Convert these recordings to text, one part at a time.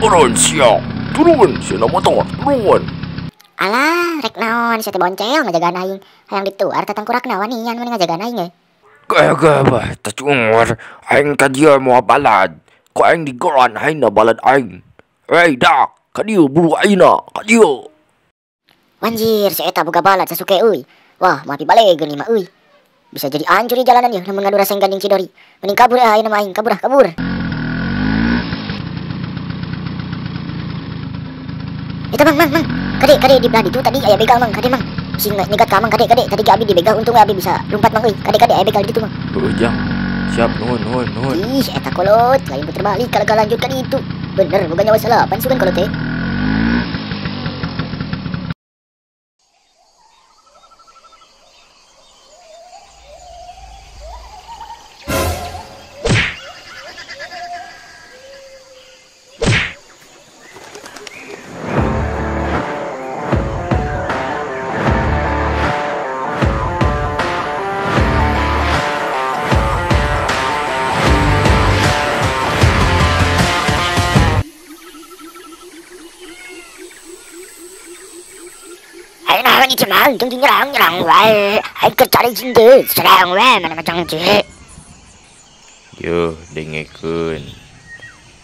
Turun sia, turun sia motor, turun. Alah, rek naon sia teh boncel ngajagaan aing. Hayang dituar tatangkurakna wanian mun ngajagaan aing ge. Gaya bah, tacungur aing ka dieu moal balad. Ku aing digoran aing na balad aing. Hey dak, ka dieu buru ayeuna, ka dieu. Wanjir, si eta boga balad Sasuke euy. Wah, moal pibalegeun ieu mah euy. Bisa jadi hancur di jalanan yeuh lamun ngadu Rasengan jeung Chidori. Mending kabur ah ayeuna mah aing, kabur ah, kabur. Eta mang, mang, mang. Kade, kade di belah ditu tadi aya begal mang, kade mang. Sing nyegat ka mang, kade, kade. Tadi ge abi dibegal, untung abi bisa lumpat mang euy. Kade, kade aya begal di ditu mang. Heueuh jang. Siap, nuhun, nuhun, nuhun. Ih, eta kolot, lain puter balik kalau lanjut ka ditu. Bener boga nyawa salapan sugan kolot teh. Mang, tong nyerang nyerang wae. Aing keur cari jinde, serang wae mana macam ce. Yeuh, dengekeun.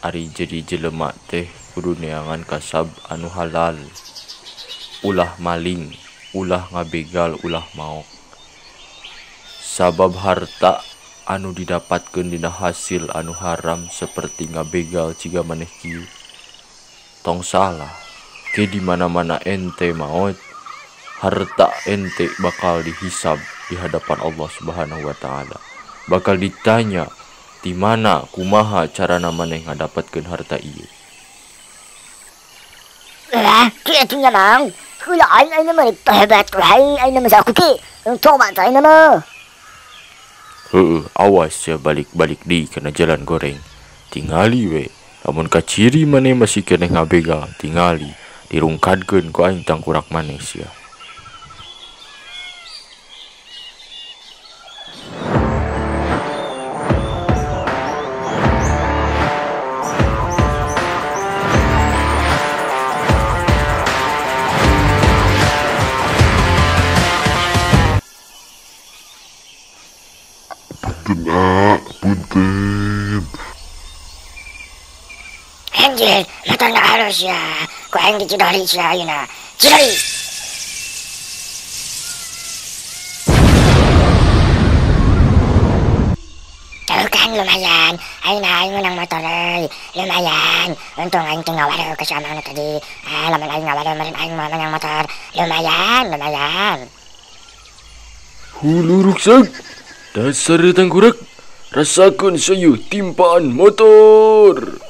Ari jadi jelema teh kudu neangan kasab anu halal. Ulah maling, ulah ngabegal, ulah maok. Sabab harta anu didapatkeun dina hasil anu haram seperti ngabegal ciga maneh kieu. Tong salah, ke di mana-mana ente maot, harta ente bakal dihisab di hadapan Allah Subhanahu wa taala. Bakal ditanya di mana kumaha carana maneh ngadapatkeun harta ieu. Lah, kieu nya mang. Heula aing aing mah hebat aing aing mah aku ke. Coba aing mah. Heueuh, awas ya balik-balik di kana jalan goreng. Tingali we, lamun kaciri maneh masih keneh ngabegal, tingali dirungkadkeun ku aing tangkurak maneh sia. Punten, punten. Anjir, motorna halus ya. Ku aing di Cidori sia ayeuna. Cidori. Tuh kan lumayan. Ayeuna aing menang motor euy. Lumayan. Untung aing teu ngawaruh ka si amangna tadi. Ah, lamun aing ngawaruh meureun aing moal menang motor. Lumayan, lumayan. Hulu ruksak. Dasar tangkurak, rasakan sayu timpaan motor.